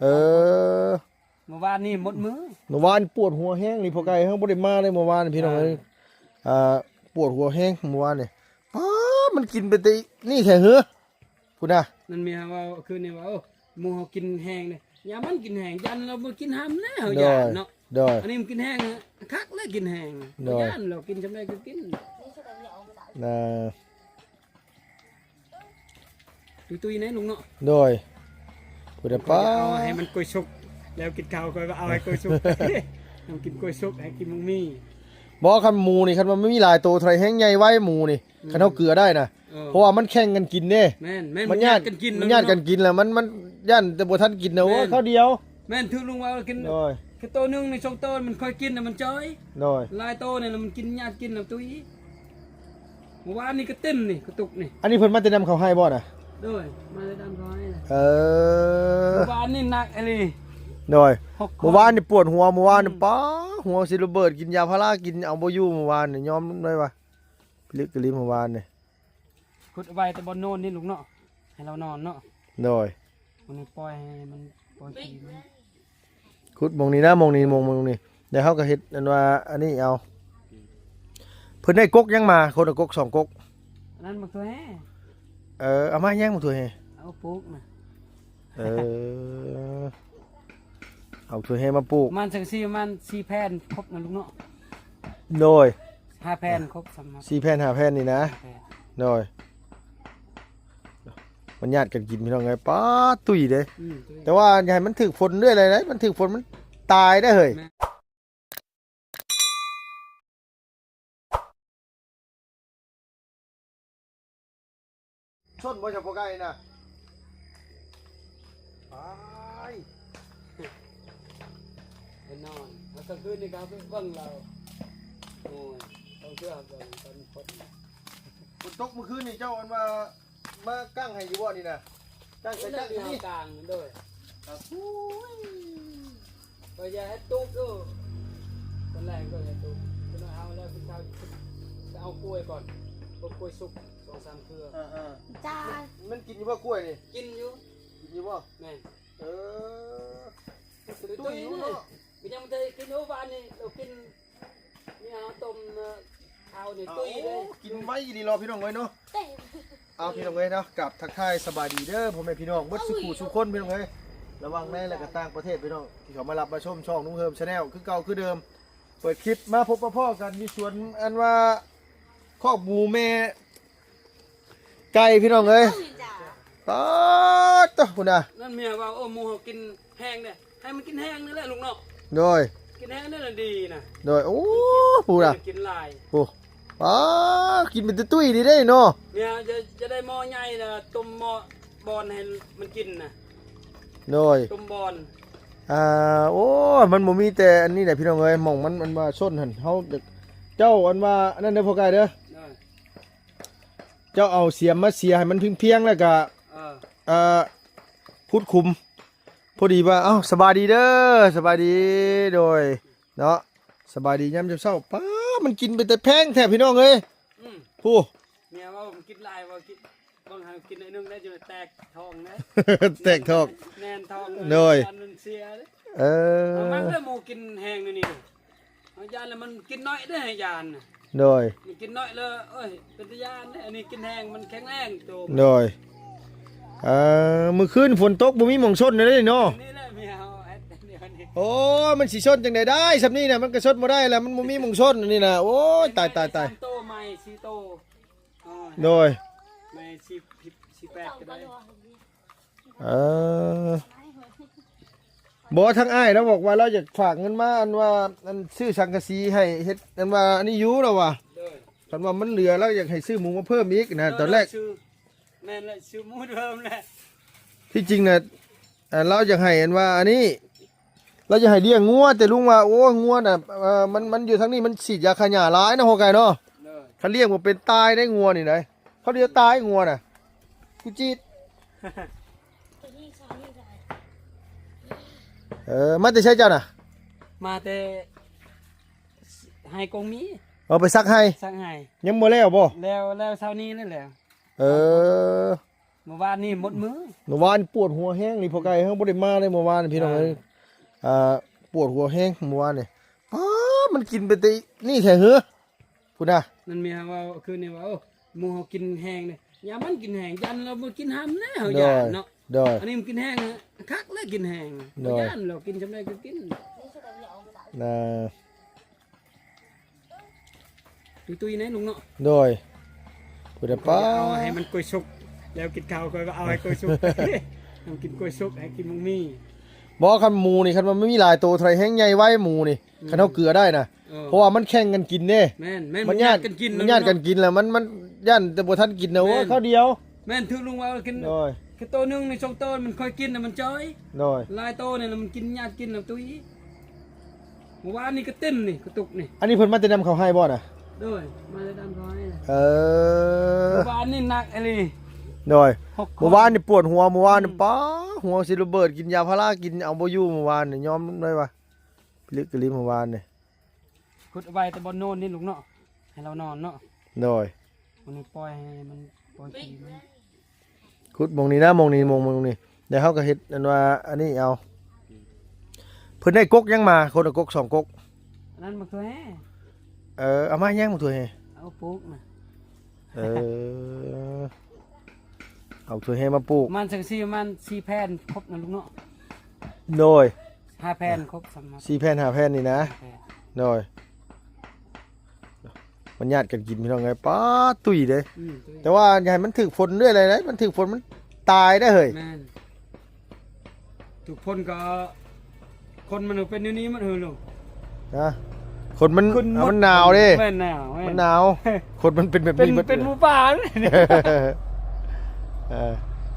ເອີ ມື້ວານນີ້ໝົດມື້ ມື້ວານປວດຫົວແຮງນີ້ ພໍ່ໄກ່ເຮົາບໍ່ໄດ້ມາເດ້ມື້ວານ ພີ່ນ້ອງເອີຍ ອ່າ ອ່າ ປວດຫົວແຮງມື້ວານນີ້ ປ້າ ມັນກິນໄປແຕ່ນີ້ແທ້ເຮີ ພຸ້ນນະ ນັ້ນແມ່ເວົ້າຄືນນີ້ວ່າ ໂອ້ ໝູ່ເຮົາກິນແຮງເດ້ ຢ່າມັນກິນແຮງ ຢ້ານລາວບໍ່ກິນຫ້ຳແລ້ວ ໂດຍ ຢ້ານເນາະ ໂດຍ ອັນນີ້ມັນກິນແຮງ ຄັກແລ້ວກິນແຮງ ໂດຍ ຢ້ານລາວກິນຈຳໄດກໍກິນ ນະ ຕຸ້ຍໆ ແນ່ລຸງເນາະ ໂດຍ ພຸ້ນນະ ປ້າ ເອົາໃຫ້ມັນກ້ວຍສຸກ ແລ້ວກິນເຂົ້າ ຂ້ອຍວ່າເອົາໃຫ້ກ້ວຍສຸກ ໃຫ້ມັນກິນກ້ວຍສຸກ ໃຫ້ກິນໝາກມີ ບໍ່ ຄັນໝູນີ້ ຄັນວ່າມັນມີຫຼາຍໂຕເທົ່າໃດແຮ່ງໃຫຍ່ໄວໝູນີ້ ອືມ ຄັນເຮົາເກືອໄດ້ນະ ເອີ ເພາະວ່າມັນແຂ່ງກັນກິນເດ້ ແມ່ນໆ ມັນຍາດ ມັນຍາດກັນກິນ ມັນຍາດກັນກິນແລ້ວ ມັນ ມັນຢ້ານແຕ່ບໍ່ທັນກິນນະ ໂອ້ຍ ແມ່ນ ຄາວດຽວ ແມ່ນ ຖືກລຸງເວົ້າກິນ ໂດຍ ຄືໂຕໜຶ່ງນີ້ ສອງໂຕມັນຄ່ອຍກິນນະ ມັນຈ່ອຍ ໂດຍ ຫຼາຍໂຕນີ້ລະມັນກິນຍາດກິນນະຕຸ້ຍ ມື້ວານນີ້ກໍເຕັມນີ້ ກະຕຸກນີ້ ອັນນີ້ເພິ່ນມາແຕ່ນຳເຂົ້າໄຮ່ບໍ່ນະ ໂດຍ ມາແຕ່ນຳເຂົ້າໄຮ່ນະ ເອີ ມື້ວານນີ້ໜັກອີ່ຫຼີ ໂດຍ ຫົກຄົນ ມື້ວານນີ້ປວດຫົວ ມື້ວານນີ້ ອືມ ປ້າ ຫົວຊິລະເບີດ ກິນຢາພາລາ ກິນເອົາບໍ່ຢູ່ ມື້ວານນີ້ຍອມເລີຍວ່າ ພິລຶກກະລິມ ມື້ວານນີ້ ຂຸດເອົາໄວ້ແຕ່ບ່ອນນອນນີ້ລຸງເນາະ ໃຫ້ລາວນອນເນາະ ໂດຍ ມື້ນີ້ປ່ອຍໃຫ້ມັນ ປ່ອຍຂີ້ມັນ ຂຸດໝ່ອງນີ້ນະ ໝ່ອງນີ້ ໝ່ອງ ໝ່ອງນີ້ ແລ້ວເຮົາກໍເຮັດອັນວ່າອັນນີ້ເອົາ ເພິ່ນໄດ້ກົກຫຍັງມາ ຄົນລະກົກສອງກົກ ອັນນັ້ນບັກຖົ່ວແຮ່ ເອີ ເອົາມາຫຍັງບັກຖົ່ວແຮ່ ເອົາປູກນະ ເອີ ເອົາຖົ່ວແຮ່ມາປູກ ປະມານຈັ່ງຊີ້ ປະມານສີ່ແຜ່ນຄົບນະລຸງເນາະ ໂດຍ ຫ້າແຜ່ນຄົບ ສຳລັບ ສີ່ແຜ່ນ ຫ້າແຜ່ນນີ້ນະ ຫ້າແຜ່ນ ໂດຍ ມັນຍາດກັນກິນພີ່ນ້ອງເອີຍ ປ້າ ຕຸ້ຍເດ້ ອືມ ແຕ່ວ່າຢ່າໃຫ້ມັນຖືກຝົນເລື້ອຍເລີຍ ມັນຖືກຝົນມັນຕາຍເດ້ເຮີ້ຍ ແມ່ນ ຊົນບໍ່ ເຈົ້າພໍ່ໄກ່ນະ ໄປ ໄປນອນ ແລ້ວກາງຄືນນີ້ກໍໄປເບິ່ງລາວ ໂອ້ຍ ຕ້ອງເຊື່ອເບິ່ງຕອນຝົນ ຝົນຕົກມື້ຄືນນີ້ ເຈົ້າອັນວ່າ ມາກາງໃຫ້ຢູ່ບໍ່ນີ້ນະ ກາງໃສ່ຈັກນີ້ ກາງໂດຍ ໂອ້ຍ ກໍຢ່າໃຫ້ຕຸກຢູ່ ຕອນແລກກໍຢ່າຕຸກ ເພິ່ນວ່າເອົາແລ້ວ ເພິ່ນເອົາ ເອົາກ້ວຍກ່ອນ ເອົາກ້ວຍສຸກສອງສາມເຄືອ ອ່າໆ ຈ້າ ມັນກິນຢູ່ບໍ່ກ້ວຍນີ້ ກິນຢູ່ ກິນຢູ່ບໍ່ ແມ່ນ ເອີ ຕຸ້ຍໆ ຢູ່ເນາະ ກໍຍັງບໍ່ໄດ້ກິນ ໂອ້ ວານນີ້ລາວກິນ ນີ້ເຮົາຕົ້ມເຂົ້ານີ້ ຕຸ້ຍເລີຍ ກິນໄວອີ່ຫຼີເນາະ ພີ່ນ້ອງເອີຍເນາະ ເອົາ ພີ່ນ້ອງເອີຍເນາະ ກາບທັກທາຍສະບາຍດີເດີ ພໍ່ແມ່ພີ່ນ້ອງເບິດສູ່ຜູ້ສູ່ຄົນ ພີ່ນ້ອງເອີຍ ລະຫວ່າງໃນ ແລະກະຕ່າງປະເທດ ພີ່ນ້ອງທີ່ເຂົ້າມາຮັບມາຊົມຊ່ອງລຸງເຮີມ Channel ຄືເກົ່າຄືເດີມ ເປີດຄລິບມາພົບມາພໍ້ກັນຢູ່ສວນ ອັນວ່າ ຄອກໝູແມ່ ໄກ່ພີ່ນ້ອງເອີຍ ໂອ້ຍຈ້າ ປາດໂທ້ ພຸ້ນນະ ນັ້ນເມຍວ່າ ໂອ້ ໝູເຮົາກິນແຮງເດ້ ໃຫ້ມັນກິນແຮງນີ້ແຫຼະລູກເນາະ ໂດຍ ກິນແຮງນີ້ລະດີນະ ໂດຍ ໂອ້ ພຸ້ນນະ ກິນຫຼາຍ ໂອ້ ປາດ ກິນເປັນຕຸ້ຍໆ ນີ້ເດ້ເນາະ ເມຍຈະ ຈະໄດ້ໝໍ້ໃຫຍ່ນະ ຕົ້ມໝໍ້ບອນໃຫ້ມັນກິນນະ ໂດຍ ຕົ້ມບອນ ອ່າ ໂອ້ ມັນບໍ່ມີແຕ່ອັນນີ້ແຫຼະພີ່ນ້ອງເອີຍ ໝ່ອງມັນ ມັນວ່າຊົນຫັ້ນ ເຮົາ ເຈົ້າອັນວ່າອັນນັ້ນເດີພໍ່ກາຍເດີ ໂດຍ ເຈົ້າເອົາສຽມມາເສຍໃຫ້ມັນພຽງໆ ແລ້ວກະ ເອີ ເອີ ຂຸດຂຸມ ພໍດີວ່າ ເອົ້າ ສະບາຍດີເດີ ສະບາຍດີ ໂດຍ ເນາະ ສະບາຍດີຍາມເຊົ້າໆ ປ້າ ມັນກິນເປັນຕາແພງແທ້ພີ່ນ້ອງເອີຍ ອືມ ຜູ້ ເມຍເວົ້າກິນຫຼາຍ ເວົ້າກິນ ບາງຄັ້ງກິນໜ້ອຍໜຶ່ງໄດ້ຈົນແຕກທ້ອງເດ້ ແຕກທ້ອງ ແໜ້ນທ້ອງ ໂດຍ ມັນເສຍເດ້ ເອີ ເອົາມັນເດີ ໝູກິນແຮງແນວນີ້ເດີ ເຮົາຢ້ານແລ້ວມັນກິນໜ້ອຍເດ້ ຢ້ານນະ ໂດຍ ມັນກິນໜ້ອຍແລ້ວ ໂອ້ຍ ເປັນຕາຢ້ານເດ້ ອັນນີ້ກິນແຮງ ມັນແຂງແຮງໂຕ ໂດຍ ເອີ ມື້ຄືນຝົນຕົກບໍ່ມີໝ່ອງຊົນເດ້ເນາະ ນີ້ແຫຼະເມຍເຮົາເຮັດແນວນີ້ ໂອ້ຍ ມັນຊິຊົນຈັ່ງໃດໄດ້ ຊ່ຳນີ້ນະ ມັນກໍຊົນບໍ່ໄດ້ແລ້ວ ມັນບໍ່ມີໝ່ອງຊົນອັນນີ້ນະ ໂອ້ຍ ຕາຍໆໆ ສາມໂຕ ໃໝ່ສີ່ໂຕ ໂດຍ ໃໝ່ສີ່ ສີ່ແປດກໍໄດ້ ເອີ ບໍ່ ທາງອ້າຍລາວບອກວ່າລາວຢາກຝາກເງິນມາ ອັນວ່າ ອັນ ຊື້ສັງກະສີໃຫ້ເຮັດ ອັນວ່າ ອັນນີ້ຢູ່ລາວວ່າ ໂດຍ ຄັນວ່າມັນເຫຼືອລາວຢາກໃຫ້ຊື້ໝູມາເພີ່ມອີກນະ ຕອນແລກ ເອີ ຊື້ ແມ່ນແຫຼະ ຊື້ໝູເພີ່ມແຫຼະ ທີ່ຈິງນະ ອ່າ ລາວຢາກໃຫ້ອັນວ່າອັນນີ້ ລາວຢາກໃຫ້ລ້ຽງງົວ ແຕ່ລຸງວ່າ ໂອ້ຍ ງົວນະ ເອີ ມັນ ມັນຢູ່ທາງນີ້ມັນສີດຢາຂ້າຫຍ້າຫຼາຍເນາະ ພໍ່ກາຍເນາະ ໂດຍ ຄັນລ້ຽງບໍ່ເປັນຕາຍໄດ໋ງົວນີ້ໄດ໋ ເຂົາດຽວຕາຍງົວນະ ກູຈີດ ເອີ ມາແຕ່ໃສເຈົ້ານະ ມາແຕ່ໄຮ່ກົງມີ ເອີ ໄປສັກໄຮ່ ສັກໄຮ່ ຍັງບໍ່ແລ້ວບໍ່ ແລ້ວ ແລ້ວເຊົ້ານີ້ແຫຼະ ເອີ ມື້ວານນີ້ໝົດມື້ ມື້ວານປວດຫົວແຮງນີ້ ພໍ່ໄກ່ເຮົາບໍ່ໄດ້ມາເດ້ມື້ວານນີ້ ພີ່ນ້ອງເອີຍ. ອ່າ ອ່າ ປວດຫົວແຮງມື້ວານນີ້. ປ້າ ມັນກິນໄປແຕ່ນີ້ແທ້ເຮີ ພຸ້ນນະ. ນັ້ນແມ່ເຮົາເວົ້າຄືນນີ້ວ່າ ໂອ້ ໝູ່ເຮົາກິນແຮງເດ້ ຢ່າມັນກິນແຮງ ຢ້ານລາວບໍ່ກິນຫ້ຳແລ້ວ ເຮົາຢ້ານເນາະ. ໂດຍ ອັນນີ້ມັນກິນແຮງ ຄັກແລ້ວກິນແຮງ ໂດຍ ບໍ່ຢ້ານລາວ ກິນຊ່ຳໃດກໍກິນ. ນະ ຕຸ້ຍໆ ແນ່ລຸງເນາະ. ໂດຍ ພຸ້ນນະ ປ້າ ເອົາໃຫ້ມັນກົຍສຸກ ແລ້ວກິນເຂົ້າຂ້ອຍກໍເອົາໃຫ້ກົຍສຸກ ໃຫ້ມັນກິນກົຍສຸກ ໃຫ້ກິນໝາກມີ. ບໍ່ ຄັນໝູນີ້ ຄັນວ່າມັນມີຫຼາຍໂຕເທົ່າໃດແຮ່ງໃຫຍ່ໄວໝູນີ້ ອືມ ຄັນເຮົາເກືອໄດ້ນະ. ເອີ ເພາະວ່າມັນແຂ່ງກັນກິນເດ້. ແມ່ນໆ ມັນຍາດ ມັນຍາດກັນກິນ ມັນຍາດກັນກິນແລ້ວ ມັນ ມັນຢ້ານແຕ່ບໍ່ທັນກິນນະ. ໂອ້ຍ ແມ່ນ ຄາວດຽວ ແມ່ນ ຖືກລຸງວ່າກິນ ໂດຍ ຄືໂຕໜຶ່ງນີ້ ສອງໂຕມັນຄ່ອຍກິນນະ ມັນຈ່ອຍ. ໂດຍ ຫຼາຍໂຕນີ້ລະມັນກິນ ຍາດກິນນະຕຸ້ຍ. ມື້ວານນີ້ກໍເຕັມນີ້ ກະຕຸກນີ້. ອັນນີ້ເພິ່ນມາແຕ່ນຳເຂົ້າໄຮ່ບໍ່ນະ? ໂດຍ ມາແຕ່ນຳເຂົ້າໄຮ່ນະ. ເອີ ມື້ວານນີ້ໜັກອີ່ຫຼີ. ໂດຍ ຫົກຄົນ ມື້ວານນີ້ປວດຫົວ ມື້ວານນີ້ ອືມ ປ້າ ຫົວຊິລະເບີດ ກິນຢາພາລາ ກິນເອົາບໍ່ຢູ່ມື້ວານນີ້ ຍອມໄດ້ວ່າ ພິລຶກກະລິມມື້ວານນີ້. ຂຸດເອົາໄວ້ແຕ່ບ່ອນໂນນນີ້ລຸງເນາະ ໃຫ້ລາວນອນເນາະ. ໂດຍ ມື້ນີ້ປ່ອຍໃຫ້ມັນ ປ່ອຍຂີ້ມັນ. ຂຸດໝ່ອງນີ້ນະ ໝ່ອງນີ້ ໝ່ອງ ໝ່ອງນີ້ ແລ້ວເຮົາກໍເຮັດອັນວ່າອັນນີ້ເອົາ. ເພິ່ນໄດ້ກົກຫຍັງມາ ຄົນລະກົກສອງກົກ? ອັນນັ້ນໝາກຖົ່ວແຮ່. ເອີ ເອົາມາຫຍັງໝາກຖົ່ວແຮ່? ເອົາປູກນະ. ເອີ ເອົາຖົ່ວແຮ່ມາປູກ ປະມານສັງກະສີປະມານສີ່ແຜ່ນຄົບນະລຸງເນາະ. ໂດຍ ຫ້າແຜ່ນຄົບ ສຳລັບສີ່ແຜ່ນ ຫ້າແຜ່ນນີ້ນະ. ຫ້າແຜ່ນ ໂດຍ ມັນຍາດກັນກິນພີ່ນ້ອງເອີຍ ປ້າ ຕຸ້ຍເດ້. ອືມ ແຕ່ວ່າຢ່າໃຫ້ມັນຖືກຝົນເລື້ອຍເລີຍ ມັນຖືກຝົນມັນຕາຍໄດ້ເຮີ້ຍ. ແມ່ນ ຖືກຝົນກໍ ຄົນມັນເປັນແນວນີ້ໝົດເຮີ້ຍລຸງ. ນະ ຄົນມັນ ມັນໜາວເດ້. ແມ່ນ ໜາວ ມັນໜາວ ຄົນມັນເປັນແບບນີ້ໝົດ ເປັນໝູປ່າ. ເອີ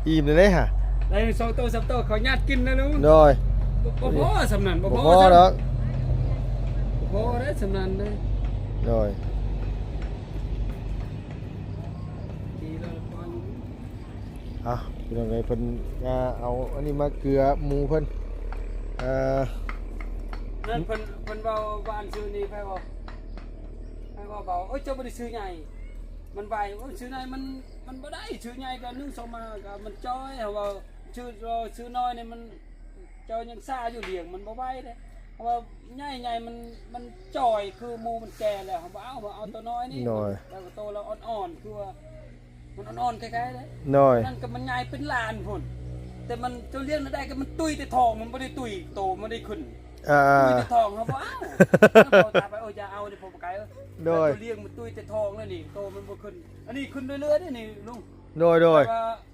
ອີ່ມແລ້ວເດ້ຫະ ໄດ້ສອງໂຕສາມໂຕ ເຂົາຍາດກິນນະລຸງ. ໂດຍ ບໍ່ ບໍ່ພໍສ່ຳນັ້ນ ບໍ່ພໍ ບໍ່ພໍດອກ ບໍ່ພໍໄດ້ສ່ຳນັ້ນເດ້. ໂດຍ ດີແລ້ວ ອ່ະ ພີ່ນ້ອງເອີຍ ເພິ່ນ ອ່າ ເອົາອັນນີ້ມາເກືອໝູເພິ່ນ. ເອີ ນັ້ນເພິ່ນ ເພິ່ນເວົ້າວ່າອັນຊື່ນີ້ ໃຜເວົ້າ ໃຜເວົ້າເບົາ ເອີ ເຈົ້າບໍ່ໄດ້ຊື້ໃຫຍ່ ມັນໄວ ເອີ ຊື້ໃຫຍ່ມັນ ມັນບໍ່ໄດ້ ຊື້ໃຫຍ່ກໍໜຶ່ງສອງມາກໍມັນຈ່ອຍ ເຮົາເວົ້າ ຊື້ ຊື້ນ້ອຍນີ້ມັນ ເຈົ້າຍັງຊ້າຢູ່ ລ້ຽງມັນບໍ່ໄວເດ້. ເຮົາວ່າໃຫຍ່ໆ ມັນ ມັນຈ່ອຍ ຄືໝູມັນແກ່ແລ້ວ ເຮົາບໍ່ເອົາ ເຮົາເອົາໂຕນ້ອຍນີ້. ໂດຍ ແລ້ວກໍໂຕລະອ່ອນໆ ຄືວ່າ ມັນອ່ອນໆ ໄກໆ ເດ້. ໂດຍ ນັ້ນກໍມັນໃຫຍ່ເປັນລ້ານພຸ້ນ ແຕ່ມັນ ເຈົ້າລ້ຽງແນວໃດກໍມັນຕຸ້ຍແຕ່ທ້ອງ ມັນບໍ່ໄດ້ຕຸ້ຍໂຕ ມັນໄດ້ຂຶ້ນ. ອ່າ ຕຸ້ຍແຕ່ທ້ອງ ເຮົາບໍ່ເອົາ ເຮົາຕາໄປ ໂອ້ຍ ຢ່າເອົາເດ້ ພໍ່ປະໄກ່ເອີຍ. ໂດຍ ເຈົ້າລ້ຽງມັນຕຸ້ຍແຕ່ທ້ອງແລ້ວນີ້ ໂຕມັນບໍ່ຂຶ້ນ ອັນນີ້ຂຶ້ນເລື້ອຍໆ ເດ້ນີ້ລຸງ. ໂດຍໆ ແຕ່ວ່າ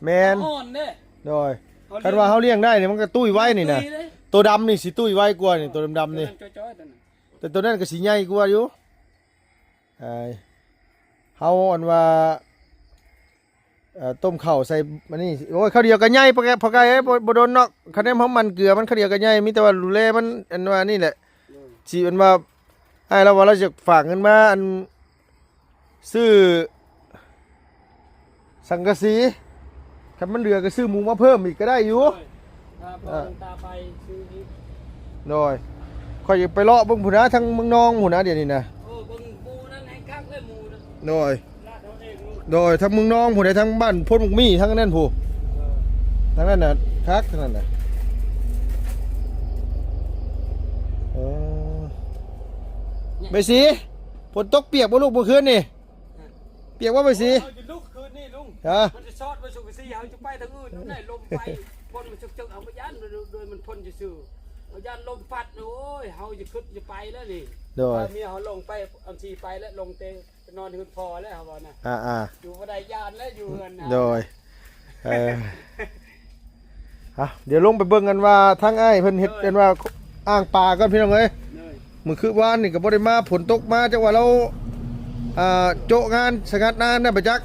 ແມ່ນ ອ່ອນເດ້. ໂດຍ ຄັນວ່າເຮົາລ້ຽງໄດ້ນີ້ ມັນກໍຕຸ້ຍໄວນີ້ນະ. ໂຕດຳນີ້ຊິຕຸ້ຍໄວກວ່ານີ້ ໂຕດຳໆ ນີ້ ໂຕນັ້ນຈ່ອຍໆ ໂຕນັ້ນ ແຕ່ໂຕນັ້ນກໍຊິໃຫຍ່ກວ່າຢູ່. ເອີ ເຮົາອັນວ່າ ເອີ ຕົ້ມເຂົ້າໃສ່ອັນນີ້ ໂອ້ຍ ຄາວດຽວກໍໃຫຍ່ ພໍ່ໄກ່ ພໍ່ໄກ່ເອີຍ ບໍ່ ບໍ່ດົນດອກ ຄະແນນເຮົາໝັ່ນເກືອມັນ ຄາວດຽວກໍໃຫຍ່ ມີແຕ່ວ່າດູແລມັນ ອັນວ່ານີ້ແຫຼະ. ໂດຍ ຊິອັນວ່າ ອ້າຍລາວວ່າລາວຈະຝາກເງິນມາ ອັນ ຊື້ສັງກະສີ ຄັນມັນເຫຼືອກໍຊື້ໝູມາເພີ່ມອີກກໍໄດ້ຢູ່. ໂດຍ ຖ້າບໍ່ ເອີ ຕາໄປຊື້ອີກ. ໂດຍ ຂ້ອຍຢາກໄປເລາະເບິ່ງພຸ້ນນະ ທາງເມືອງນອງພຸ້ນນະ ດຽວນີ້ນະ. ໂອ້ ເບິ່ງໝູນັ້ນໃຫ້ຄັກເລີຍ ໝູນະ. ໂດຍ ລາດເຮົາເອງ. ໂດຍ ທາງເມືອງນອງພຸ້ນ ທາງບ້ານໂພນໝາກມີ້ ທາງນັ້ນພຸ້ນ. ເອີ ທາງນັ້ນນະ ຄັກທາງນັ້ນນະ. ເອີ ແມ່ສີ ຝົນຕົກປຽກບໍ່ລູກ ມື້ຄືນນີ້? ປຽກບໍ່ ແມ່ສີ? ເຮົາຈະລຸກຄືນນີ້ລຸງ. ຮະ? ມັນຈະຊອດໄປສຸກສີ ເຮົາຈະໄປທາງອື່ນ ໄດ້ລົມໄປ ຝົນມັນຈະເຈິກ ເຮົາບໍ່ຢ້ານ ໂດຍ ໂດຍມັນພົ້ນຊື່ໆ ເຮົາຢ້ານລົມພັດ. ໂອ້ຍ ເຮົາຈະຄຶດຈະໄປແລ້ວນີ້. ໂດຍ ພາເມຍເຮົາລົງໄປ ອັນທີ່ໄປແລ້ວ ລົງແຕ່ນອນເຮືອນພໍ່ແລ້ວ ເຮົາວ່ານະ. ອ່າໆ ຢູ່ບໍ່ໄດ້ ຢ້ານແລ້ວ ຢູ່ເຮືອນນະ. ໂດຍ ເອີ ອ່ະ ດຽວລົງໄປເບິ່ງກັນວ່າທາງອ້າຍເພິ່ນເຮັດ ໂດຍ ກັນວ່າອ່າງປາກ່ອນ ພີ່ນ້ອງເອີຍ. ໂດຍ ມື້ຄືວານນີ້ກໍບໍ່ໄດ້ມາ ຝົນຕົກມາ ຈັກວ່າລາວ ອ່າ ໂຈະງານສະຫງັດນານະ ບໍ່ຈັກ.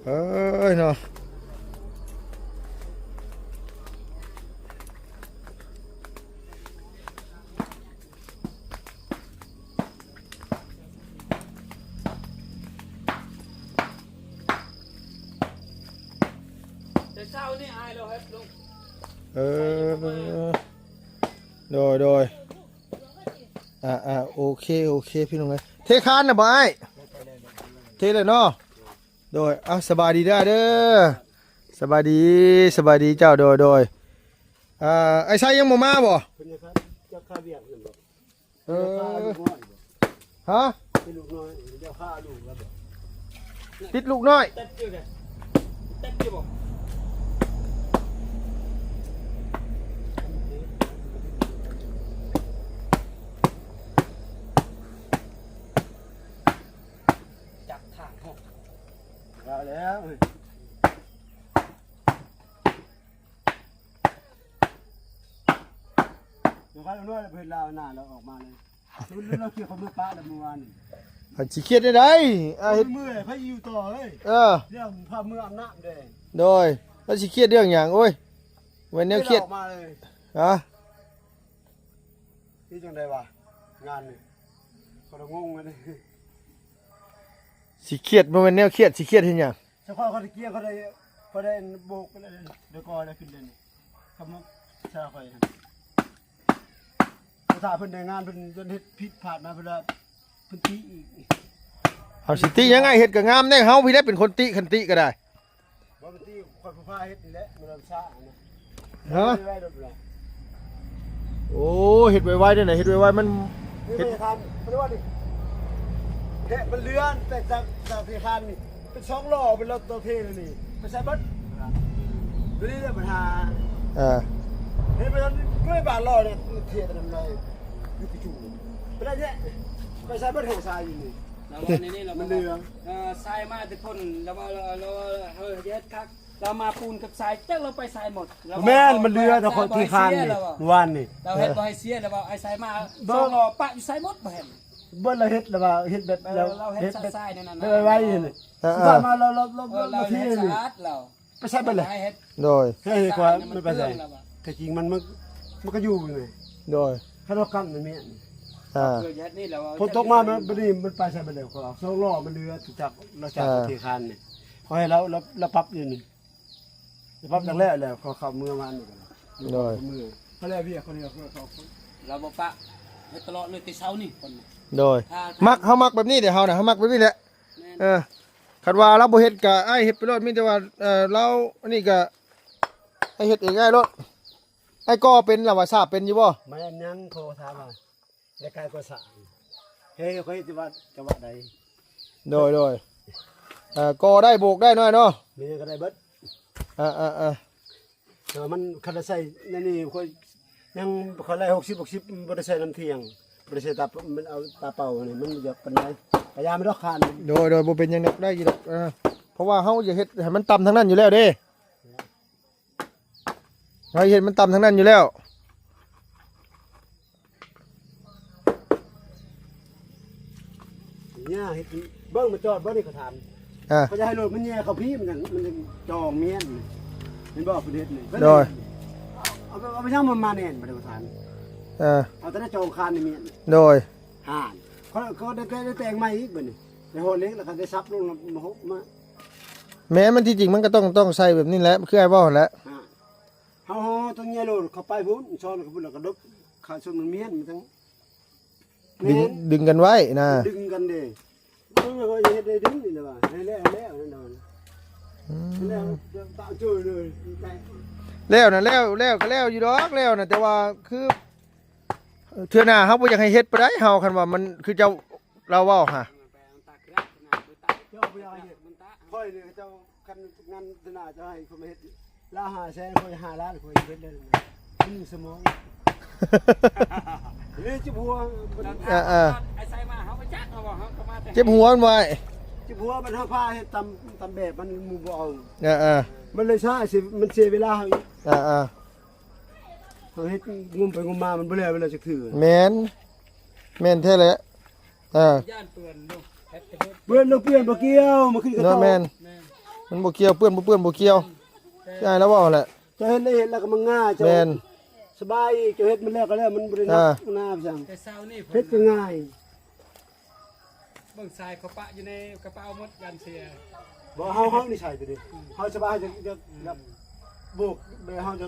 ເອີຍເນາະ. ແຕ່ເຊົ້ານີ້ອ້າຍລາວເຮັດລົງ. ເອີ ໂດຍ ໂດຍ ອ່າໆ ໂອເຄ ໂອເຄ ພີ່ນ້ອງເອີຍ ເທຄານນະບໍ່ອ້າຍ? ເທເລີຍເນາະ. ໂດຍ ເອົາ ສະບາຍດີເດີ ເດີ ສະບາຍດີ ສະບາຍດີເຈົ້າ. ໂດຍ ໂດຍ ອ່າ ອ້າຍໄຊຍັງບໍ່ມາບໍ່? ເພິ່ນຈະ ຈະຄາວຽກນັ້ນບໍ່? ເອີ ເອີ ຫະ? ຕິດລູກນ້ອຍ ເຈົ້າຂ້າລູກແລ້ວບໍ່? ຕິດລູກນ້ອຍ ຕິດຢູ່ເດ້ ຕິດຢູ່ບໍ່? ຈັກທາງເຮົາ ວ່າແລ້ວ. ເພິ່ນວ່ານ້ອຍເພິ່ນລາວໜ້າລາວອອກມາເລີຍ. ລາວເກັບເອົາເມືອປະແລ້ວມື້ວານນີ້. ເພິ່ນຊິຄຽດແນວໃດ? ອ່າ ເຮັດ ເມື່ອຍ ໃຜຢູ່ຕໍ່ເອີຍ? ເອີ ເລື່ອງພາເມືອອາບນ້ຳເດ້. ໂດຍ ລາວຊິຄຽດເລື່ອງຫຍັງ? ໂອ້ຍ ແມ່ນແນວຄຽດ ອອກມາເລີຍ. ຮະ? ເຮັດຈັ່ງໃດວະ ງານນີ້ ຂ້ອຍລະງົງເລີຍ. ຊິຄຽດ ບໍ່ແມ່ນແນວຄຽດ ຊິຄຽດເຮັດຫຍັງ? ສະເພາະຂ້ອຍຕະກີ້ ຂ້ອຍໄດ້ ຂ້ອຍໄດ້ໂບກໄປແລ້ວເດ້ ແລ້ວກໍໄດ້ຂຶ້ນເລີຍນີ້ ຄຳວ່າຊາຂ້ອຍຫັ້ນ ຖ້າເພິ່ນໄດ້ງານ ເພິ່ນຈົນເຮັດຜິດພາດມາ ເພິ່ນວ່າເພິ່ນຕິອີກ. ເຮົາຊິຕິຫຍັງ? ອ້າຍເຮັດກໍງາມແດ່ ເຮົາພີ້ແຫຼະເປັນຄົນຕິ ຄັນຕິກໍໄດ້. ບໍ່ ມັນຕິ ຂ້ອຍຜູ້ພາເຮັດນີ້ແຫຼະ ມັນຊ້ານະ. ຮະ? ເຮັດໄວໆໂດດລະ. ໂອ້ ເຮັດໄວໆເດ້ນະ ເຮັດໄວໆ ມັນ ນີ້ ເຮັດ ມັນທານ ເພິ່ນວ່ານີ້ ແທະມັນເຫຼືອ ແຕ່ຈາກ ຈາກທີ່ຄານນີ້ ເປັນສອງລໍ້ ເປັນລໍ້ໂຕເທນີ້ ໄປໃສ່ເບິດ ຕົວນີ້ແຫຼະບັນຫາ. ເອີ ເຮັດໄປເລີຍບາດລໍ້ນີ້ ເທຕະນຳໃດ ຢູ່ທີ່ຈູ ໄປໄດ້ແທ້ ໄປໃສ່ເບິດ ແຫ່ງຊາຍຢູ່ນີ້ ລາວວ່າໃນນີ້ລາວ ມັນເຫຼືອ ເອີ ຊາຍມາແຕ່ພຸ້ນ ລາວວ່າ ລາວວ່າ ເອີ ເຮັດຄັກ ລາວມາປູນກັບຊາຍ ຈັກລາວໄປຊາຍໝົດ. ລາວວ່າ ແມ່ນ ມັນເຫຼືອແຕ່ຄົນທີ່ຄານນີ້ ລາວວ່າ ມື້ວານນີ້ ລາວເຮັດ ເອີ ບໍ່ໃຫ້ເສຍ ລາວວ່າໄອ້ຊາຍມາ ເບິ່ງ ສອງລໍ້ປະຢູ່ຊາຍໝົດ ບໍ່ເຫັນ ເບິ່ງລາວເຮັດລະວ່າ ເຮັດແບບ ເອີ ລາວເຮັດ ເຮັດແບບຊາຍໆ ນັ້ນນະ ໄວໆນີ້ ເອີ ເອີ ມາ ລາວ ລາວ ລາວ ເອີ ລາວເຮັດສະອາດ ລາວ ໄປໃສ່ເບິດເລີຍ ໃຫ້ເຮັດ ໂດຍ ໃຫ້ເຮັດກວ່າ ມັນໄປໃສ່ ແຕ່ຈິງມັນ ມັນ ມັນກໍຢູ່ນີ້ ໂດຍ ຄັນເຮົາກັນມັນແມ່ນ ອ່າ ເອີ ເຮັດນີ້ແລ້ວ ຝົນຕົກມາ ມັນ ບັດນີ້ມັນໄປໃສ່ເບິດແລ້ວ ສອງລໍ້ມັນເຫຼືອ ຈາກ ລາວຈາກ ອ່າ ທີ່ຄານນີ້ ຂໍໃຫ້ລາວ ລາວ ລາວປັບຢູ່ນີ້ ປັບຈັ່ງແລ້ວແລ້ວ ຂໍເຂົ້າເມືອວານນີ້ກໍໄດ້ ໂດຍ ເມືອ ເຂົາແລ້ວວຽກ ເຂົານີ້ ເຂົາ ເຂົາ ລາວບໍ່ປະ ເຮັດຕະຫຼອດເລີຍ ແຕ່ເຊົ້ານີ້ ຄົນ ໂດຍ ຖ້າ ມັກ ເຮົາມັກແບບນີ້ເດ້ ເຮົານະ ເຮົາມັກແບບນີ້ແຫຼະ ແມ່ນ ເອີ ຄັນວ່າລາວບໍ່ເຮັດກະອ້າຍເຮັດໄປໂລດ ມີແຕ່ວ່າ ເອີ ລາວອັນນີ້ກະ ອ້າຍເຮັດເອງອ້າຍໂລດ. ອ້າຍກໍເປັນລະວ່າ ສາບເປັນຢູ່ບໍ່? ແມ່ນຫຍັງ ໂທຖາມວ່າ ແລ້ວກາຍກໍສາບ ເຮັດ ຂ້ອຍເຮັດຈັງຫວະ ຈັງຫວະໃດ? ໂດຍ ໂດຍ ເອີ ກໍໄດ້ ໂບກໄດ້ນ້ອຍເນາະ ແມ່ນຫຍັງກໍໄດ້ເບິດ ເອີ ເອີ ເອີ ແຕ່ວ່າມັນ ຄັນໄດ້ໃສ່ໃນນີ້ ຂ້ອຍຍັງ ຂ້ອຍໄລ່ຫົກສິບ ຫົກສິບ ບໍ່ໄດ້ໃສ່ນ້ຳທ່ຽງ ບໍ່ໄດ້ໃສ່ຕາ ມັນເອົາຕາເປົ່ານີ້ ມັນຢາກປານໃດ ກະຢ່າມັນດອກຄານ ໂດຍ ໂດຍ ບໍ່ເປັນຫຍັງດອກ ໄດ້ຢູ່ດອກ ເອີ ເພາະວ່າເຮົາຢາກເຮັດໃຫ້ມັນຕ່ຳທາງນັ້ນຢູ່ແລ້ວເດ້ ເຮົາເຮັດມັນຕ່ຳທາງນັ້ນຢູ່ແລ້ວ ຍາເຮັດ ເບິ່ງ ມາຈອດເບິ່ງນີ້ ເຂົາຖາມ ອ່າ ເຂົາຈະໃຫ້ລົດມັນແຍ່ເຂົ້າພີ້ ມັນຈັ່ງ ມັນຈັ່ງຈອງແມ່ນ ເຫັນບໍ່? ເພິ່ນເຮັດນີ້ ໂດຍ ເອົາ ເອົາໄປຍັງມັນມາແໜ້ນ ບັດນີ້ເຂົາຖາມ ເອີ ເອົາແຕ່ໃນຈອງຄານນີ້ແມ່ນ ໂດຍ ຫານ ເຂົາ ເຂົາໄດ້ແຕ່ງ ໄດ້ແຕ່ງໃໝ່ອີກ ບັດນີ້ໄດ້ຮອດເຫຼັກ ແລ້ວກໍໄດ້ສັບລົງ ມາຫົກມາ ແມ່ນ ມັນທີ່ຈິງມັນກໍຕ້ອງ ຕ້ອງໃສ່ແບບນີ້ແຫຼະ ຄືອ້າຍເວົ້າຫັ້ນແຫຼະ ອ່າ ເຮົາ ເຮົາຕ້ອງແຍ່ໂລດເຂົ້າໄປພຸ້ນ ຊ້ອນເຂົ້າພຸ້ນ ແລ້ວກໍດົບ ຂາຊົນມັນມີຫັ້ນ ມັນຈັ່ງ ດຶງ ແມ່ນ ດຶງກັນໄວ້ນະ ດຶງກັນເດ້ ເບິ່ງແລ້ວກໍເຮັດໄດ້ດຶງນີ້ແຫຼະວ່າ ໃຫ້ແລ້ວ ໃຫ້ແລ້ວນັ້ນນະ ອືມ ໃຫ້ແລ້ວ ຕາເຈີເລີຍ ແລ້ວນະ ແລ້ວ ແລ້ວກໍແລ້ວຢູ່ດອກ ແລ້ວນະ ແຕ່ວ່າຄື ເທື່ອໜ້າເຮົາບໍ່ຢາກໃຫ້ເຮັດປານໃດ ເຮົາ ຄັນວ່າມັນຄືເຈົ້າລາວເວົ້າຫາ ເຈົ້າບໍ່ຢາກໃຫ້ເຮັດ ຂ້ອຍນີ້ເຈົ້າ ຄັນງານເທື່ອໜ້າເຈົ້າໃຫ້ຂ້ອຍມາເຮັດ ລາວຫ້າແສນ ຂ້ອຍຫ້າລ້ານ ຂ້ອຍເຮັດໄດ້ໜຶ່ງສະໝອງ ເອີ ເຈັບຫົວ ເອີໆ ໄອ້ໄຊມາເຮົາໄປຈັກ ເຮົາວ່າເຮົາກໍມາແຕ່ ເຈັບຫົວມັນໄວ້ ເຈັບຫົວ ມັນເຮົາພາເຮັດຕາມ ຕາມແບບມັນ ໝູ່ບໍ່ເອົາ ເອີໆ ມັນເລີຍຊ້າ ມັນເສຍເວລາເຮົາອີກ ເອີໆ ເຮົາເຮັດງຸມໄປງຸມມາ ມັນບໍ່ແລ້ວ ເວລາຈັກເທື່ອ ແມ່ນ ແມ່ນແທ້ແຫຼະ ເອີ ຢ້ານເປື້ອນຢູ່ ເປື້ອນ ເປື້ອນບໍ່ກ່ຽວ ມັນຂຶ້ນກັບເຂົາ ແມ່ນ ແມ່ນ ມັນບໍ່ກ່ຽວ ເປື້ອນບໍ່ເປື້ອນບໍ່ກ່ຽວ ແມ່ນ ຄືອ້າຍລາວເວົ້າຫັ້ນແຫຼະ ເຈົ້າເຮັດ ເຮັດແລ້ວກໍມັນງ່າຍ ເຈົ້າ ແມ່ນ ສະບາຍ ເຈົ້າເຮັດມັນແລ້ວກໍແລ້ວ ມັນບໍ່ໄດ້ໜັກ ອ່າ ໜາຫຍັງ ແຕ່ເຊົ້ານີ້ ເຮັດກໍງ່າຍ ເບິ່ງຊາຍເຂົາປະຢູ່ໃນກະເປົາໝົດ ຢ້ານເສຍ ບໍ່ ເຮົາ ເຮົານີ້ໃສ່ຕົວນີ້ ອືມ ເຮົາສະບາຍ ຈະ ຈະ ອືມ ແບບໂບກ ແບບເຮົາຈະ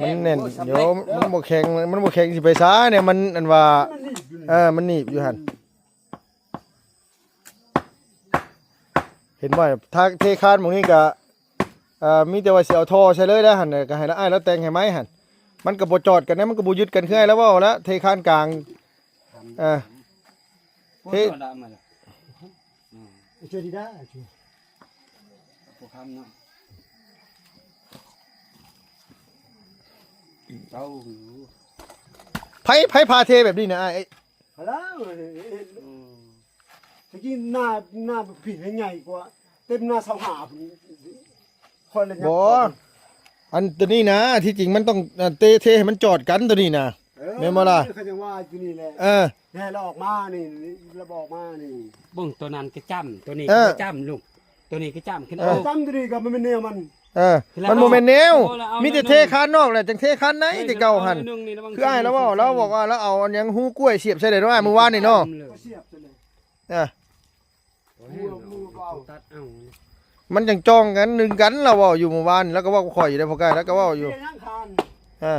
ມັນແໜ້ນຢູ່ ມັນບໍ່ແຂງ ມັນບໍ່ແຂງ ຊິໄປສາແນວ ມັນອັນວ່າ ມັນໜີບຢູ່ ເອີ ມັນໜີບຢູ່ຫັ້ນ. ເຫັນບໍ່ ຖ້າເທຄານໝ່ອງນີ້ກະ ເອີ ມີແຕ່ວ່າຊິເອົາທໍ່ໃສ່ເລີຍແລ້ວຫັ້ນ ກະໃຫ້ລະ ອ້າຍລາວແຕ່ງໃຫ້ໃໝ່ຫັ້ນ. ມັນກະບໍ່ຈອດກັນນະ ມັນກະບໍ່ຍຶດກັນ ຄືອ້າຍລາວເວົ້າລະ ເທຄານກາງ ເອີ ເທ ເອີ ໃຜ ໃຜພາເທແບບນີ້ນະອ້າຍ? ພາລາວເຫັນ ອືມ ຕະກີ້ໜ້າ ໜ້າຜິດໃຫຍ່ກວ່າ ເຕັມໜ້າຊາວຫ້າພຸ້ນ ຂ້ອຍລະຍັງ ບໍ່ ອັນໂຕນີ້ນະ ທີ່ຈິງມັນຕ້ອງ ເອີ ເຕະ ເທໃຫ້ມັນຈອດກັນໂຕນີ້ນະ ເອີ ແມ່ນບໍ່ລະ? ເຂົາຍັງວ່າຢູ່ນີ້ແຫຼະ ເອີ ແລ້ວລະອອກມານີ້ ລະບອກມານີ້ ເບິ່ງໂຕນັ້ນກະຈ້ຳ ໂຕນີ້ ເອີ ກະຈ້ຳ ລຸງ ໂຕນີ້ກະຈ້ຳຂຶ້ນ ເອີ ເອົາ ຈ້ຳໂຕນີ້ກະມັນແມ່ນແນວມັນ ເອີ ມັນບໍ່ແມ່ນແນວ ມີແຕ່ເທຄານນອກແຫຼະ ຈັ່ງເທຄານໃນແຕ່ເກົ່າຫັ້ນ ຄືອ້າຍລາວເວົ້າ ລາວບອກວ່າລາວເອົາອັນຫຍັງ ຫູກ້ວຍສຽບໃສ່ໄດ້ເນາະອ້າຍ ມື້ວານນີ້ເນາະ ເອີ ຕັດເອົາ ມັນຈັ່ງຈ່ອງກັນ ດຶງກັນ ລາວເວົ້າຢູ່ມື້ວານ ລາວກະເວົ້າກັບຂ້ອຍຢູ່ເດ້ ພໍ່ກາຍ ລາວກະເວົ້າຢູ່ ເອີ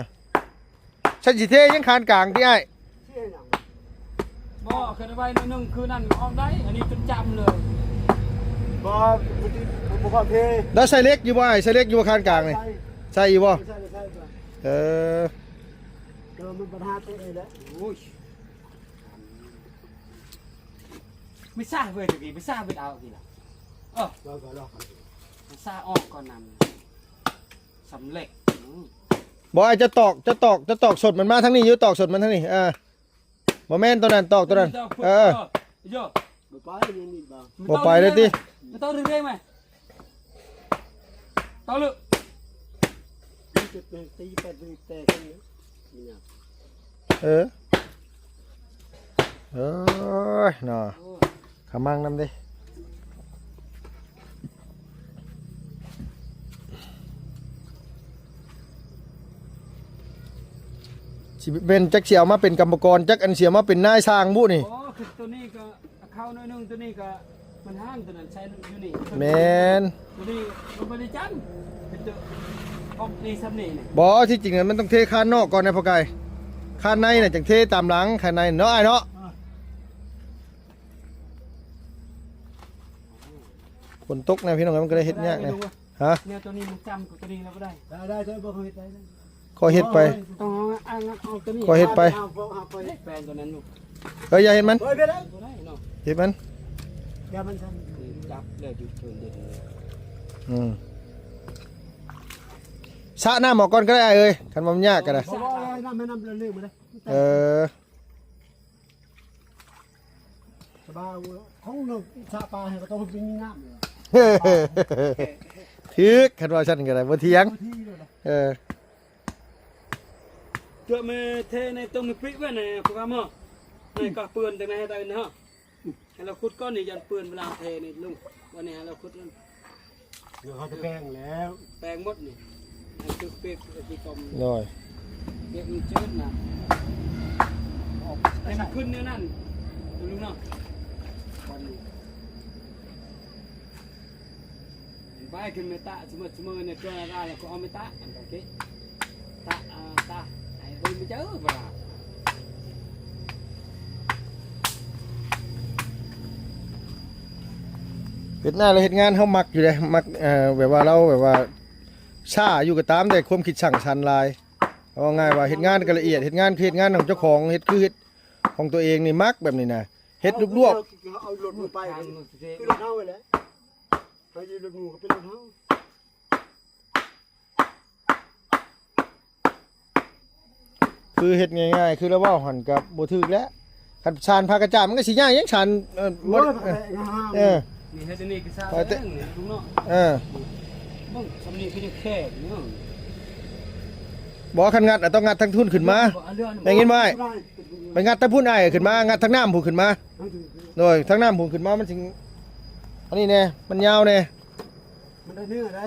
ຊັ້ນຊິເທຍັງຄານກາງຕິອ້າຍ? ບໍ່ ຄັນໄວ້ໜ້ອຍໜຶ່ງຄືນັ້ນອອກໄດ້ ອັນນີ້ຈົນຈ້ຳເລີຍ ບໍ່ ບໍ່ ບໍ່ພໍເທ ແລ້ວໃສ່ເຫຼັກຢູ່ບໍ່ອ້າຍ? ໃສ່ເຫຼັກຢູ່ບໍ່ຄານກາງນີ້? ໃສ່ ໃສ່ຢູ່ບໍ່? ໃສ່ ໃສ່ ເອີ ແຕ່ວ່າມັນບັນຫາເຕະນີ້ແຫຼະ ໂອ້ຍ ໄມ່ຊາເວີຍ ຕະກີ້ໄມ່ຊາເວີຍ ເອົາກີລະ ເອີ ລອກ ລອກ ລອກ ໄມ່ຊາອອກກ່ອນນັ້ນ ສຳເລັດ ອືມ ບໍ່ ອ້າຍ ຈະຕອກ ຈະຕອກ ຈະຕອກສົດມັນມາທາງນີ້ຢູ່ ຕອກສົດມັນທາງນີ້ ເອີ ບໍ່ແມ່ນໂຕນັ້ນ ຕອກໂຕນັ້ນ ເອີ ບໍ່ໄປ ບໍ່ໄປເລີຍຕິ ບໍ່ຕ້ອງເລື່ອຍໄໝ ຕ້ອງເລີຍ ເອີ ເອີຍເນາະ ຂະມັງນຳເດ້ ຊິແມ່ນຈັກຊິເອົາມາເປັນກຳມະກອນ ຈັກອັນຊິເອົາມາເປັນນາຍຊ່າງບຸນີ້ ໂອ້ ຄືໂຕນີ້ກະ ເຂົ້າໜ້ອຍໜຶ່ງ ໂຕນີ້ກະມັນຫ່າງ ໂຕນັ້ນໃສ່ຢູ່ນີ້ ແມ່ນ ໂຕນີ້ມັນບໍ່ໄດ້ຈ້ຳ ເປັນໂຕອອກນີ້ຊ່ຳນີ້ ບໍ່ ທີ່ຈິງມັນຕ້ອງເທຄານນອກກ່ອນນະພໍ່ກາຍ ຄານໃນນະຈັ່ງເທຕາມຫຼັງ ຄານໃນເນາະອ້າຍເນາະ ຝົນຕົກນະພີ່ນ້ອງ ມັນກະເລີຍເຮັດຍາກນະ ຮະ ແນວໂຕນີ້ມັນຈ້ຳກວ່າໂຕນີ້ແລ້ວບໍ່ໄດ້ ໄດ້ ໄດ້ ເຈົ້າບອກເຮັດໄດ້ ຂ້ອຍເຮັດໄປ ຕ້ອງເອົາ ເອົາ ເອົາໂຕນີ້ ຂ້ອຍເຮັດໄປ ເອົາ ເອົາ ເອົາໄປ ແປງໂຕນັ້ນລູກ ເອີ ຢ່າເຮັດມັນ ເອີ ບໍ່ໄດ້ ບໍ່ໄດ້ເນາະ ເຮັດມັນ ຢ່າມັນຊັ້ນ ຈັບແລ້ວຢຸດເພິ່ນເດັດ ອືມ ສະນ້ຳອອກກ່ອນກະໄດ້ອ້າຍເອີຍ ຄັນວ່າມັນຍາກກະໄດ້ ບໍ່ ບໍ່ ນ້ຳ ນ້ຳເລື່ອງບໍ່ໄດ້ ເອີ ສະບາຍ ຂອງເຮົາສະປາໃຫ້ກະຕ້ອງມີນ້ຳ ຖືກ ຄັນວ່າຊັ້ນກະໄດ້ ບໍ່ຖຽງ ບໍ່ຖຽງເລີຍນະ ເອີ ເກືອບແມ່ເທໃນຕົງໃນປິກໄວ້ໃນພວກເຮົາໝໍ ໃນກະເປື້ອນຈັ່ງໃດໃຫ້ໄດ້ເນາະ ໃຫ້ລາວຂຸດກ່ອນນີ້ ຢ້ານເປື້ອນເວລາເທນີ້ລຸງ ວັນນີ້ໃຫ້ລາວຂຸດ ດຽວເຮົາຈະແປງແລ້ວ ແປງໝົດນີ້ ໃຫ້ຄືເປັກທີ່ຕົ້ມ ໂດຍ ເປັກມັນຈືດນະ ອອກໃຫ້ມັນຂຶ້ນແນວນັ້ນ ລຸງເນາະ ວັນນີ້ ໄປຂຶ້ນເມຕະ ສະເໝີ ສະເໝີໃນຕົວລາລາ ແລ້ວກໍເອົາເມຕະ ອັນຕະເກະ ຕະ ອາ ຕະ ໄອ້ເບິ່ງເຈີບໍ່ລະ ເຮັດນາ ແລະ ເຮັດງານເຮົາມັກຢູ່ເດ້ ມັກ ເອີ ແບບວ່າລາວແບບວ່າຊ້າຢູ່ກະຕາມ ແຕ່ຄວາມຄິດສ້າງສັນຫຼາຍ ເວົ້າງ່າຍວ່າເຮັດງານກະລະອຽດ ເຮັດງານຄືເຮັດງານຂອງເຈົ້າຂອງ ເຮັດຄືເຮັດຂອງຕົວເອງນີ້ ມັກແບບນີ້ນະ ເຮັດລວບໆ ເອົາລົດໄປ ຄືລົດເຮົາແຫຼະ ເຮົາຢູ່ລົດໝູ່ກະເປັນລົດເຮົາ ຄືເຮັດງ່າຍໆ ຄືລາວເວົ້າຫັ້ນກະບໍ່ຖືກແຫຼະ ຄັນສານພາກະຈາດມັນກະຊິຍາກຫຍັງສານ ເອີ ເອີ ນີ້ເຮັດອັນນີ້ຄືສານ ເອີ ເອີ ເບິ່ງຊ່ຳນີ້ຄືຍັງແຄບຢູ່ ບໍ່ ຄັນງັດອະຕ້ອງງັດທາງພຸ້ນຂຶ້ນມາ ໄດ້ຍິນບໍ່ອ້າຍ? ໄປງັດທາງພຸ້ນອ້າຍ ຂຶ້ນມາ ງັດທາງນ້ຳພຸ້ນຂຶ້ນມາ ໂດຍ ທາງນ້ຳພຸ້ນຂຶ້ນມາ ມັນຊິ ອັນນີ້ແນ່ ມັນຍາວແນ່ ມັນໄດ້ເນື້ອໄດ໋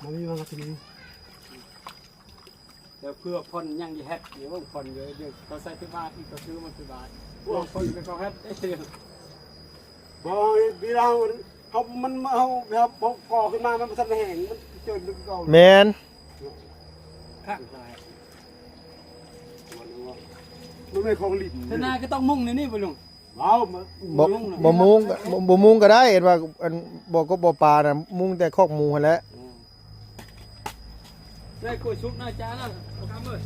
ມັນມີມາກະຊິມີ ແຕ່ເພື່ອຜ່ອນຍັງຈະເຮັດຢູ່ ຜ່ອນຢູ່ ດຽວເຂົາໃສ່ໄປບາດອີກ ກະຄືມັນໄປບາດ ພວກຄົນກະເຂົາເຮັດ ບໍ່ ເວລາເຮົາ ມັນ ເຮົາ ເຮົາກໍ່ຂຶ້ນມາ ມັນບໍ່ທັນແຫ້ງ ມັນ ແມ່ນ ຄັກຫຼາຍ ມັນເປັນຂອງຫຼິ້ນ ທະນາຍກໍຕ້ອງມຸງໃນນີ້ບໍ່ລຸງ? ເວົ້າມາ ບໍ່ ບໍ່ມຸງກໍ ບໍ່ມຸງກໍໄດ້ ເຫັນວ່າອັນບໍ່ກົບບໍ່ປານະ ມຸງແຕ່ຄອກໝູຫັ້ນແຫຼະ. ອືມ ໄດ້ກ້ວຍສຸກນະຈານະ ເອົາຄຳເອີຍ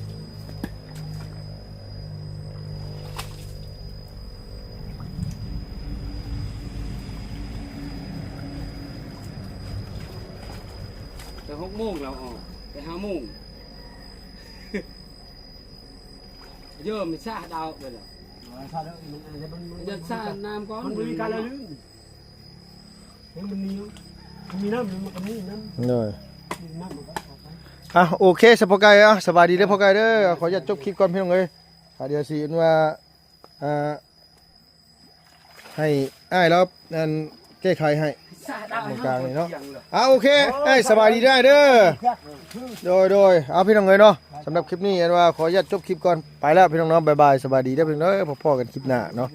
ແຕ່ຫົກໂມງລາວອອກ ແຕ່ຫ້າໂມງ ເຢີມຊາດາວໄປລະ ຢາກຊານ້ຳກ່ອນ ມັນບໍ່ມີການລະລື່ນ ມັນມີ ມັນມີນ້ຳ ມັນກໍມີນ້ຳ ໂດຍ ມີນ້ຳມັນກໍອອກໄປ ອ່ະ ໂອເຄ ສະພໍ່ໄກ່ ອ່ະ ສະບາຍດີເດີພໍ່ໄກ່ເດີ ຂໍອະນຸຍາດຈົບຄລິບກ່ອນພີ່ນ້ອງເອີຍ ອ່າ ດຽວຊິອັນວ່າ ອ່າ ໃຫ້ອ້າຍລາວອັນແກ້ໄຂໃຫ້ ຕາງນີ້ເນາະ ອ່າ ໂອເຄ ອ້າຍສະບາຍດີເດີອ້າຍເດີ ໂດຍ ໂດຍ ເອົາພີ່ນ້ອງເອີຍເນາະ ສຳລັບຄລິບນີ້ອັນວ່າຂໍອະນຸຍາດຈົບຄລິບກ່ອນ ໄປແລ້ວພີ່ນ້ອງເນາະ ບາຍບາຍ ສະບາຍດີເດີພີ່ນ້ອງເດີ ພໍ້ກັນຄລິບໜ້າເນາະ.